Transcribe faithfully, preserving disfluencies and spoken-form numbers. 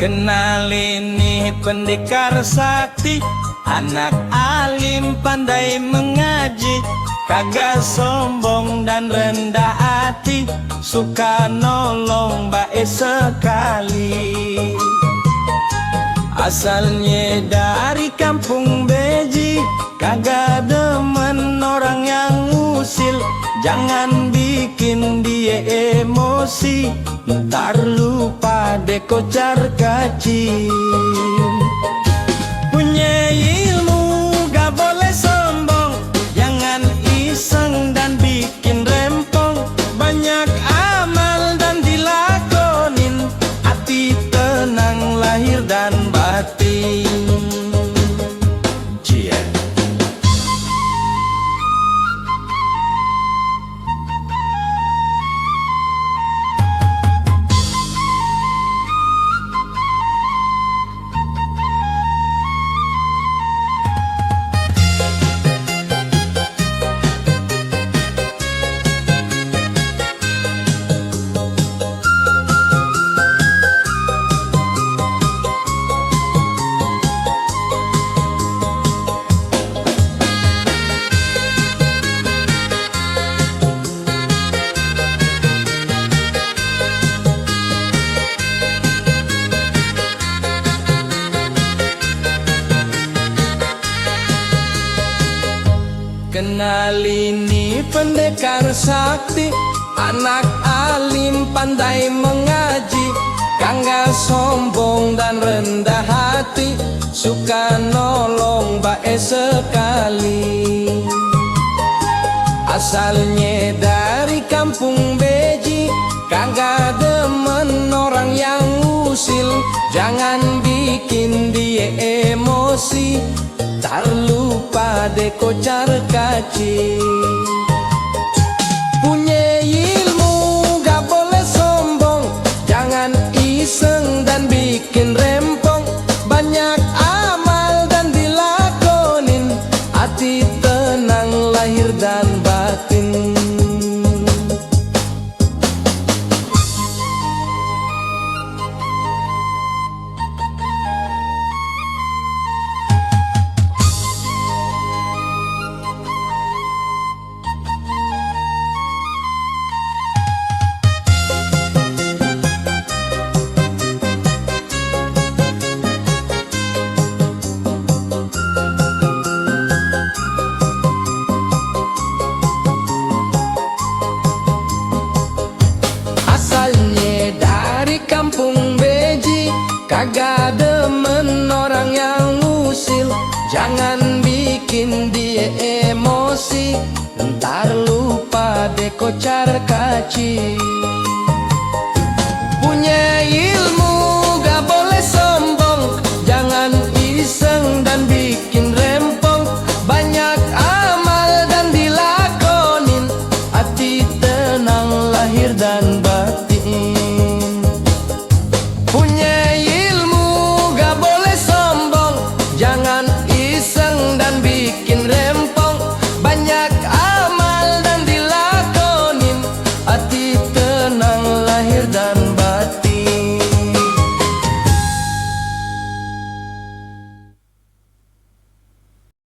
Kenali ni Pendekar Sakti, anak alim pandai mangaji, kagak sombong dan rendah ati, suka nolong bae sakali. Asalnye dari Kampung Beji, kagak demen orang yang usil, jangan bikin die emosi, ntar lupa deh kocar kacir. Punye ilmu gak boleh sombong, jangan iseng dan bikin rempong, banyak amal dan dilakonin, ati tenang lahir dan batin. Cie. Kenali ni Pendekar Sakti, anak alim pandai mangaji, kagak sombong dan rendah hati, suka nolong bae sakali. Asalnye dari Kampung Beji, kagak demen orang yang usil, jangan bikin die emosi, tar lupa deh kocar kacir. Punye ilmu gak boleh sombong, jangan iseng dan bikin rempong, banyak amal dan dilakonin, ati tenang lahir dan batin. Asalnye dari Kampung Beji, kagak demen orang yang usil, jangan bikin die emosi, ntar lupa deh kocar kacir.